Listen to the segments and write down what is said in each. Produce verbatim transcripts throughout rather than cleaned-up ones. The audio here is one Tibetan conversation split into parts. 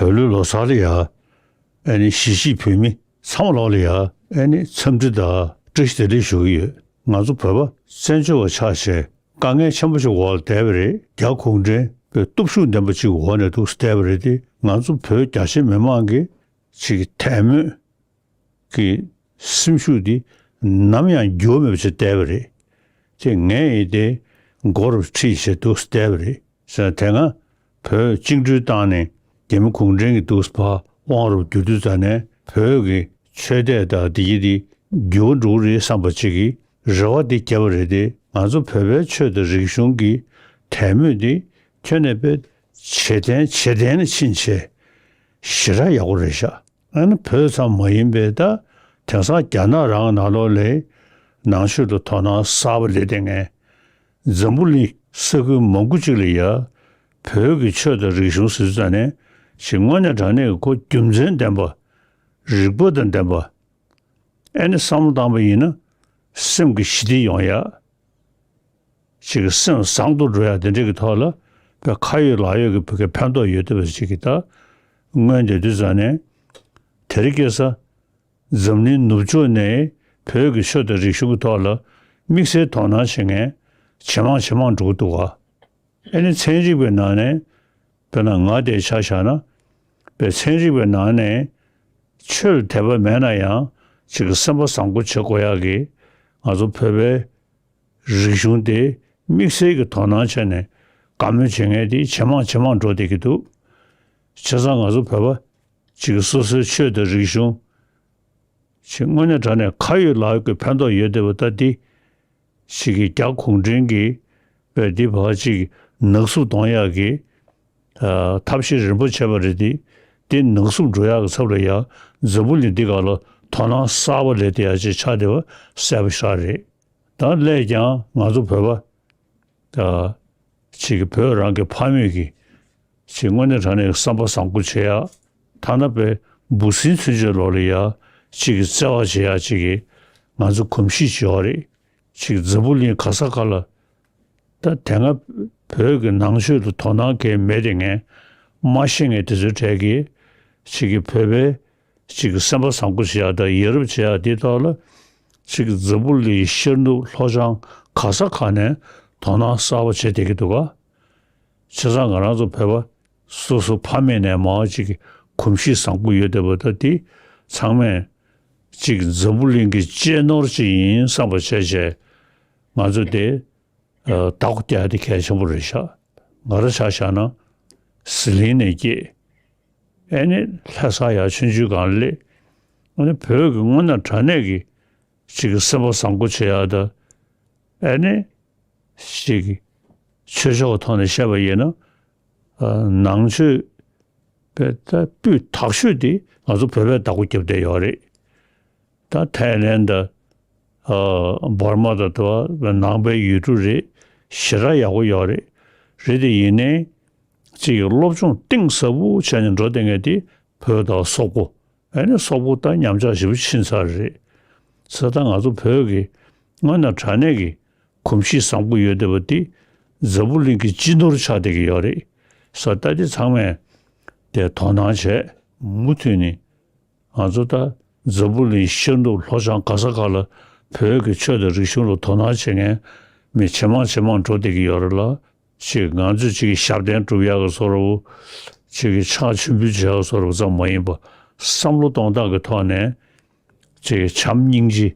བོད་ལུགས་ལོ་གསར་ལ་ཡ། ཨ་ནི་གཞིས་བྱེས་བོད་མི་ཚང་མ་ལོག་ལ་ཡ། ཨ་ནི་འཚམས་འདྲི་དང་བཀྲ་ཤིས་བདེ་ལེགས་ཞུ་གི་ཡོད། ང་ཚོ་བོད་པ་བཙན་བྱོལ་བ་ཆགས་བྱས་དཀའ་ངལ་ཆེན་པོ་ཞིག་འོག་ལ་བསྡད་པ་རེད། རྒྱ་གུང་ཁྲན་པའི་སྟོབས་ཤུགས་ལྡན་པ་ཅིག་འོག་ནས་འདུག་བསྡད་པ་རེད་དེ། ང་ཚོ་བོད་རྒྱ་ཆེ་མི་མང་གི་ཅིག་དད་མོས་ཀྱི་སེམས་ཤུགས་འདི་ནམ་ཡང་འགྱུར་མེད་པ་ཞིག་བསྡད་པ་རེད། ཅེས་ངས་ཡིན་ཏེ་མགོ་རུ་ཁྲིད་བྱས་འདུག་བསྡད་པ་རེད། ཟེར་ན་དེ་སྔ་བོད་བཅིངས་འགྲོལ་བཏང་ནས་རྒྱ་མི་གུང་ཁྲན་གྱིས་འདུག་ཕར་དབང་རུ་བསྒྱུར་དུས་ཙ་ནས་བོད་ཀྱི་ཆོས་དད་དང་འདི་གྱི་འདི་འགྱུར་བ་འགྲོ་གི་རེད་བསམ་པ་ཅིག་གི་རེ་བ་འདི་བརྒྱབ་པ་རེད་དེ། ང་ཚོ་བོད་པའི་ཆོས་དང་རིག་གཞུང་གི་དད་མོས་འདི་ཁྱོན་ནས་དཔེ་ཇེ་བརྟན་ཇེ་བརྟན་ལ་ཕྱིན་བྱས་ཞེ་དྲག་ཡག་པོ་རེད་ཤག་ཨ་ནི་བོད་ཙམ་མ་ཡིན་པའི་ད་དེང་སང་རྒྱ་ནག་རང་ནང་ལོགས་ལ་ནང་ཆོས་ལ་དོ་སྣང་གསར་པ་སླེབས་བསྡད་མཁན། འཛམ་བུ་གླིང་ས་ཁུལ་མང་པོ་ཅིག་ལ་ཡ་བོད་ཀྱི་ཆོས་དང་རིག་གཞུང་ཟེར་ཙ་ནས་ཞིག་དངོས་གནས་དྲང་གནས་ཀྱི་ཁོ་རྒྱུ་མཚན་ལྡན་པ། རིག་པ་དང་ལྡན་པ། ཨ་ནི་བསམ་བློ་བཏང་པ་ཡིན་ན་སེམས་ཀྱི་ཞི་བདེ་ཡོང་ཡ། ཅིག་གི་སེམས་བཟང་དུ་འགྲོ་ཡ་དེ་འདྲ་གི་ཐོག་ལ་བོད་ཁ་ཡོད་ལག་ཡོད་ཀྱི་བོད་སྐད་ཕན་ཐོགས་ཡོད་བསྡད་པ་ཅིག་གི་ད་མངོན་བསྡད་དུས་ཙ་ནས་དེ་རིང་ཁ་སང་འཛམ་གླིང་ནུབ་ཕྱོགས་ནས་བོད་ཀྱི་ཆོས་དང་རིག་གཞུང་གི་ཐོག་ལ་དམིགས་བསལ་དོ་སྣང་བྱེད་མཁན་ཇེ་མང་ཇེ་མང་འགྲོ་གི་འདུག་ག་ཨ་ནི་ཚན་རིག་པའི་ནང་ནས་དཔེར་ན་ང་དེ་ཆ་བཞག་ན་བོད་ཚན་རིག་པའི་ནང་ནས་ཆོས་ལ་དད་པ་མེད་ན་ཡང་ཅིག་གི་སེམས་པ་བཟང་པོ་བྱེད་དགོས་ཡག་གི་ང་ཚོ་བོད་པའི་རིག་གཞུང་དེ་དམིགས་བསལ་གྱི་དོ་སྣང་བྱས་ནས་བཀའ་མོལ་བྱེད་མཁན་དེ་ཇེ་མང་ཇེ་མང་འགྲོ་བསྡད་ཀྱི་འདུག་བྱས་ཙང་ང་ཚོ་བོད་པ་ཅིག་གི་སོ་སོའི་ཆོས་དང་རིག་གཞུང་ཅིག་དངོས་གནས་དྲང་གནས་ཁ་ཡོད་ལག་ཡོད་ཀྱི་ཕན་ཐོགས་ཡོད་བསྡད་པ་ད་འདི་ཅིག་གི་རྒྱ་གུང་ཁྲན་གྱིས་བོད་འདི་བར་ཅིག་ནག་བསུབ་གཏོང་ཡག་གི་ཨ་ཐབས་ཤེས་རིམ་པ་བྱས་པ་རེད་དེ། འདི་ནག་བསུབ་འགྲོ་ཡག་གི་ཚབ་ལ་ཡ་འཛམ་བུ་གླིང་འདི་སྒང་ལ་དོ་སྣང་གསར་པ་སླེབས་བསྡད་ཡག་ཅིག་ཆགས་བསྡད་པ་གསལ་པོ་ཞེ་དྲག་རེད། ད་སླད་ཀྱང་ང་ཚོ་བོད་པ་ད་ཅིག་གི་བོད་རང་གི་ཕ་མེས་ཀྱི་ཅིག་དངོས་གནས་དྲང་གནས་ཀྱི་བསམ་པ་བཟང་པོ་བྱེད་ཡག་ཐ་ན་དཔེ་འབུ་སྲིན་ཚུན་ཆད་ལོག་ལ་ཡ་ཅིག་གི་བརྩེ་བ་བྱེད་ཡག་ཅིག་གི་ང་ཚོ་གོམས་གཤིས་ཅིག་ཡོད་རེད། ཅིག་འཛམ་བུ་གླིང་ག་ས་ག་ལ་ད་དེ་སྔ་བོད་ཀྱི་ནང་ཆོས་ལ་དོ་སྣང་གང་ཡང་མེད་དེ་ངས་མ་ཤེས་མཁན་དེ་ཚོའི་གྲས་ཀྱིས་ཅིག་གི་བོད་པའི་ཅིག་གི་སེམས་པ་བཟང་པོ་བྱེད་ཡག་དང་ཡ་རབས་བྱེད་ཡག་དེའི་ཐོག་ལ་ཅིག་གི་འཛམ་བུ་གླིང་ཤར་ནུབ་ལྷོ་བྱང་ག་ས་ག་ནས་དོ་སྣང་གསར་པ་བྱེད་བསྡད་ཀྱི་འདུག་ག་བྱས་ཙང་ང་རང་ཚོ་བོད་པ་སོ་སོ་ཕ་མེས་ནས་མར་ཅིག་གི་གོམས་གཤིས་བཟང་པོ་ཡོད་བསྡད་པ་ད་དེ་ཚང་མས་ཅིག་འཛམ་བུ་གླིང་གི་གཅེས་ནོར་ཅིག་ཡིན་བསམ་པ་བྱས་བྱས་ང་ཚོ་དེ་ཨ་བདག་པོ་རྒྱག་ཡ་དེ་གལ་ཆེན་པོ་རེད་ཤག་ང་རང་ཆ་བཞག་ན་ཟི་ལིང་ནས་སྐྱེས། ཨ་ནི་ལྷ་ས་ཡར་ཆུང་ཆུང་སྒང་སླེབས། ཨ་ནི་བོད་ཀྱི་དངོས་གནས་དྲང་གནས་ཀྱི་ཅིག་གི་སེམས་པ་བཟང་པོ་བྱེད་ཡག་དང་། ཨ་ནི་ཅིག་གི་ཆོས་ཕྱོགས་ཀྱི་ཐོག་ནས་བཤད་པ་ཡིན་ན། ཨ་ནང་ཆོས་པའི་ད་སྤུས་དག་ཤོས་དེ་ང་ཚོ་བོད་པས་བདག་པོ་རྒྱབ་བསྡད་ཡོད་རེད། ད་ཐའི་ལེན་དང་། ཨ་འབར་མ་དང་དེ་བ་ནང་པའི་ཡུལ་གྲུ་རེད། ཞེ་དྲག་ཡག་པོ་ཡོད་རེད། རེད་དེ་ཡིན་ནའི་ཅིག་གི་སློབ་སྦྱོང་གཏིང་ཟབ་པོ་བྱས་ནས་འགྲོ་བསྡད་མཁན་དེ་བོད་དང་སོག་པོ། ཨ་ནི་སོག་པོ་ད་ཉམས་ཆག་ཞེ་པོ་ཕྱིན་ཚར་རེད། ས་ད་ང་ཚོ་བོད་ཀྱི་དངོས་གནས་དྲང་གནས་ཀྱི་གོམས་གཤིས་བཟང་པོ་ཡོད་བསྡད་པ་འདི་འཛམ་བུ་གླིང་གི་སྤྱི་ནོར་ཆགས་བསྡད་ཀྱི་ཡོད་རེད། ས་ད་འདི་ཚང་མས་དེ་དོ་སྣང་བྱས་མུ་མཐུད་ནས། ང་ཚོ་ད་འཛམ་བུ་གླིང་ཤར་ནུབ་ལྷོ་བྱང་ག་ས་ག་ལ་བོད་ཀྱི་ཆོས་དང་རིག་གཞུང་ལ་དོ་སྣང་བྱེད་མཁན་མི་ཇེ་མང་ཇེ་མང་འགྲོ་བསྡད་ཀྱི་ཡོད་རེད་ལ། ཅིག་ང་ཚོས་ཅིག་གི་ཞབས་བརྟན་སྒྲུབ་ཡག་གི་བཟོ་འདྲ་བོ། ཅིག་གི་ཕྱག་མཆོད་འབུལ་བྱེད་ཡག་གི་བཟོ་འདྲ་བོ་ཙམ་མ་ཡིན་པ། བསམ་བློ་གཏོང་སྟངས་ཀྱི་ཐོག་ནས་ཅིག་གི་བྱམས་སྙིང་རྗེ་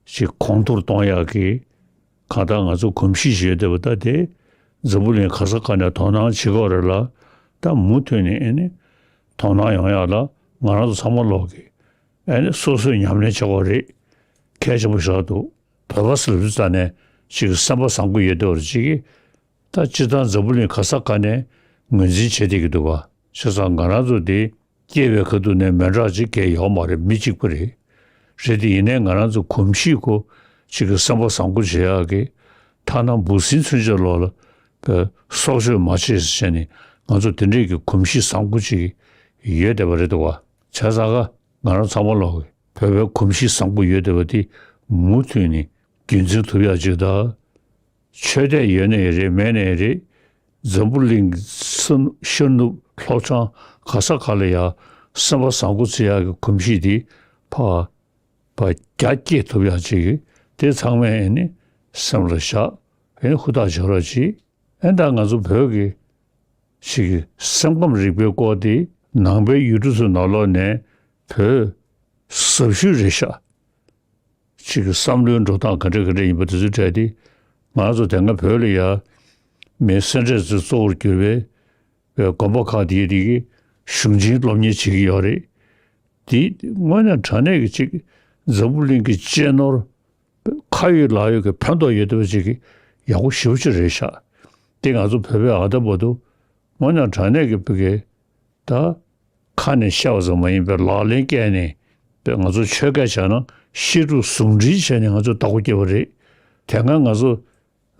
ཅིག་གོང་མཐོར་གཏོང་ཡག་གི་གང་ལྟར་ང་ཚོ་གོམས་གཤིས་ཤིག་ཡོད་བསྡད་པ། ད་དེ་འཛམ་བུ་གླིང་ག་ས་ག་ནས་དོ་སྣང་བྱེད་ཀྱི་ཡོད་རེད་ལ། ད་མུ་མཐུད་ནས་ཨ་ནི་དོ་སྣང་ཡོང་ཡག་ལ་ང་རང་ཚོ་ཚང་མ་ལོག་གི་ཨ་ནི་སོ་སོས་ཉམས་ལེན་བྱེད་དགོས་རེད། གལ་ཆེན་པོ་ཞིག་འདུག་བོད་པ་ཟེར་དུས་ཙ་ནས་ཅིག་གི་སེམས་པ་བཟང་པོ་ཡོད་བསྡད་པ་རེད། ཅིག་གི་ད་སྤྱིར་བཏང་འཛམ་བུ་གླིང་ག་ས་ག་ནས་ངོས་འཛིན་བྱེད་བསྡད་ཀྱི་འདུག་ག་བྱས་ཙང་ང་རང་ཚོ་འདི་སྐྱེས་པའི་ཁ་ཐུག་ནས་མི་འདྲ་ཅིག་གས་ཡོད་མ་རེད། མི་གཅིག་པ་རེད། རེད་དེ་ཡིན་ནའི་ང་རང་ཚོ་གོམས་གཤིས་ཁོ་ཅིག་གི་སེམས་པ་བཟང་པོ་བྱེད་ཡག་གི་ཐ་ན་འབུ་སྲིན་ཚུན་ཆད་ལོག་ལ་པའི་སྲོག་གཅོད་མ་བྱེད་ཟེར་བྱས་ནས་ང་ཚོ་དེ་འདྲས་ཀྱི་གོམས་གཤིས་བཟང་པོ་ཅིག་ཡོད་བསྡད་པ་རེད་འདུག་ག་བྱས་ཙང་ང་རང་ཚང་མ་ལོག་གི་བོད་པའི་གོམས་གཤིས་བཟང་པོ་ཡོད་བསྡད་པ་དེ་མུ་མཐུད་ནས་རྒྱུན་འཛིན་ཐུབ་ཡག་ཅིག་དང་། ཆོས་དད་ཡོད་ནའི་རེད་མེད་ནའི་རེད། འཛམ་བུ་གླིང་ས་ཤར་ནུབ་ ལྷོ་བྱང་ག་ས་ག་ལ་ཡ་སེམས་པ་བཟང་པོ་བྱེད་ཡག་གི་གོམས་གཤིས་དེ་ཕར་ཕར་རྒྱ་བསྐྱེད་ཐུབ་ཡག་ཅིག་གི་དེ་ཚང་མས་ཨེ་ནི་སེམས་ལ་བཞག་ཨེ་ནི་ཧུར་ཐག་བྱེད་རོགས་གྱིས། ཨེ་ད་ང་ཚོ་བོད་ཀྱི་ཅིག་གི་སེམས་ཁམས་རིག་པའི་སྐོར་དེ་ནང་པའི་ཡུལ་གྲུ་ཚོའི་ནང་ལོགས་ནས་བོད་ཟབ་ཤོས་རེད་ཤག་ཅིག་གི་བསམ་བློའི་འགྲོ་སྟངས་ག་འདྲ་ག་འདྲ་ཡིན་པ་དེ་ཚོའི་གྲས་དེ་ང་ཚོ་དེ་སྔ་བོད་ལ་ཡ་མི་སེ་འབྲས་ཚོས་གཙོ་བོར་གྱུར་པའི་བའི་དགོན་པ་ཁག་དེ་དེ་གི་གཞུང་ཆེན་སློབ་གཉེར་བྱེད་ཀྱི་ཡོད་རེད། དེ་དངོས་གནས་དྲང་གནས་ཀྱི་ཅིག་འཛམ་བུ་གླིང་གི་གཅེས་ནོར་ཁ་ཡོད་ལག་ཡོད་ཀྱི་ཕན་ཐོགས་ཡོད་བསྡད་པ་ཅིག་གི་ཡག་པོ་ཞེ་པོ་ཅིག་རེད་ཤག་དེ་ང་ཚོ་བོད་པའི་ཨ་ད་བར་དུ་དངོས་གནས་དྲང་གནས་ཀྱི་བོད་ཀྱི་ད་ཁ་ནས་བཤད་པ་ཙམ་མ་ཡིན་པའི་ལག་ལེན་བཀལ་ནས་བོད་ང་ཚོ་ཆོས་སྐད་བྱས་ན་བཤད་སྒྲུབ་ཟུང་འབྲེལ་བྱས་ནས་ང་ཚོ་བདག་པོ་བརྒྱབ་པ་རེད། དེ་སྔ་ང་ཚོ་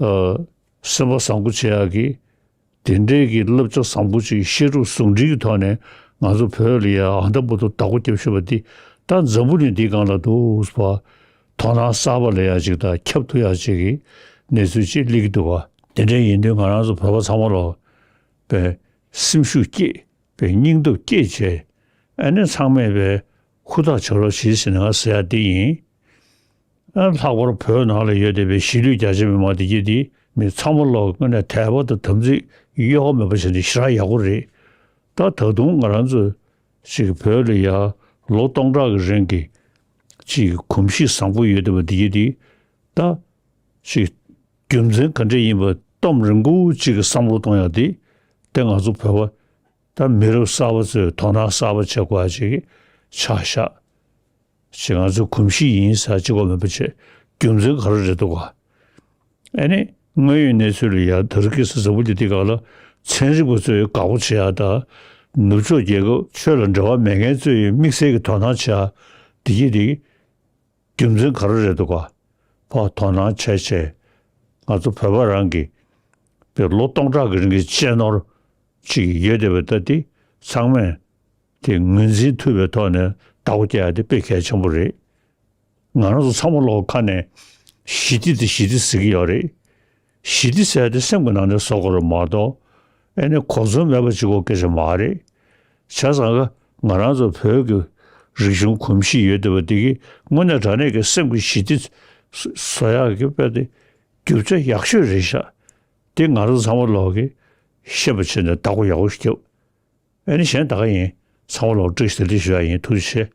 ཨ་སེམས་པ་བཟང་པོ་བྱེད་ཡག་གི་དེ་འདྲའི་གི་བསླབ་བྱ་བཟང་པོ་ཅིག་བཤད་སྒྲུབ་ཟུང་འབྲེལ་གྱི་ཐོག་ནས་ང་ཚོ་བོད་ལ་ཡ་ཨ་ད་བར་དུ་བདག་པོ་བརྒྱབ་བཞིན་པ་འདི་ད་འཛམ་བུ་གླིང་འདིའི་སྒང་ལ་འདུག་པ། དོ་སྣང་གསར་པ་ལེན་ཡག་ཅིག་དང་ཁྱབ་ཐུབ་ཡག་ཅིག་གི་གནས་ཚུལ་ཅིག་སླེབས་ཀྱི་འདུག་པ། དེ་འདྲ་ཡིན་དུས་ང་རང་ཚོ་བོད་པ་ཚང་མ་ལོ་པའི་སེམས་ཤུགས་བསྐྱེད་པའི་སྙིང་སྟོབས་བསྐྱེད་བྱས་ཨ་ནི་ཚང་མས་པའི་ཧུར་ཐག་བྱེད་རོགས་གྱིས་ཟེར་ནས་ང་ཟེར་ཡག་འདི་ཡིན། ཨ་ལྷག་པར་བོད་ནང་ལ་ཡོད་བསྡད་པའི་གཞིས་ལུས་རྒྱ་ཆེ་མི་མང་འདི་གྱད་འདི་མི་ཚང་མ་ལོ་དངོས་གནས་དད་པ་དང་དམ་ཚིག་གཡོ་བ་མེད་པ་བྱས་ནས་ཞེ་དྲག་ཡག་པོ་རེད། ད་ད་དུང་ང་རང་ཚོ་ཅིག་བོད་ལ་ཡ་ལོ་སྟོང་ཕྲག་གི་རིང་གི་ཅིག་གོམས་གཤིས་བཟང་པོ་ཡོད་བསྡད་པ་འདི་གྱད་འདི་ད་ཅིག་རྒྱུ་མཚན་ག་འདྲ་ཡིན་པ་གཏམ་རིང་པོ་ཅིག་གི་བསམ་བློ་གཏོང་ཡག་འདི་དེ་ང་ཚོ་བོད་པ་ད་མི་རབས་གསར་པ་ཚོས་དོ་སྣང་གསར་པ་བྱེད་དགོས་ཡག་ཅིག་ཆགས་ཤག་ཅིག་ང་ཚོའི་གོམས་གཤིས་ཡིན་ཟེར་གཅིག་པོ་མིན་པ་བྱས་རྒྱུ་མཚན་ག་རེ་རེད་འདུག་ག་ཨ་ནི་དངོས་ཡོད་གནས་ཚུལ་ལ་ཡ་ད་རེས་ཀྱི་འཛམ་བུ་གླིང་འདིའི་སྒང་ལ་ཚན་རིག་པ་ཚོས་དགའ་པོ་བྱེད་ཡག་དང་ནུབ་ཕྱོགས་རྒྱལ་ཁབ་ཆོས་ལ་འབྲེལ་བ་མེད་མཁན་ཚོས་དམིགས་བསལ་གྱི་དོ་སྣང་བྱེད་ཡག་འདི་གྱད་འདི་རྒྱུ་མཚན་ག་རེ་རེད་འདུག་ག་ཕར་དོ་སྣང་བྱས་བྱས་ང་ཚོ་བོད་པ་རང་གི་པའི་ལོ་སྟོང་ཕྲག་གི་རིང་གི་གཅེས་ནོར་ཅིག་ཡོད་བསྡད་པ་ད་འདི་ཚང་མས་དེ་ངོས་འཛིན་ཐུབ་པའི་ཐོག་ནས་བདག་པོ་རྒྱག་ཡག་དེ་དཔེ་གལ་ཆེན་པོ་རེད། ང་རང་ཚོ་ཚང་མ་ལོག་ཁ་ནས་ཞི་བདེ་དེ་ཞི་བདེ་ཟེར་གྱི་ཡོད་རེད། ཞི་བདེ་ཟེར་ཡག་དེ་སེམས་ཀྱི་ནང་ནས་བཟོ་དགོས་རེད་མ་གཏོགས་ཨ་ནི་གོ་མཚོན་མེད་པ་ཅིག་གོ་སྐད་ཆ་མ་རེད། བྱས་ཙང་ང་རང་ཚོ་བོད་ཀྱི་རིག་གཞུང་གོམས་གཤིས་ཡོད་བསྡད་པ་འདི་གིས་དངོས་གནས་དྲང་གནས་ཀྱི་སེམས་ཀྱི་ཞི་བདེ་བཟོ་ཡག་གི་དཔེ་དེ་རྒྱུ་ཆ་ཡག་ཤོས་རེད་ཤག་དེ་ང་རང་ཚོ་ཚང་མ་ལོག་གིས་ཤེས་པ་བྱས་ནས་བདག་པོ་ཡག་པོ་ཞིག་རྒྱབ། ཨ་ནི་གཞན་ད་ག་ཡིན། ཚང་མ་ལོག་བཀྲ་ཤིས་བདེ་ལེགས་ཞུ་ཡག་ཡིན། ཐུགས་རྗེ་ཆེ།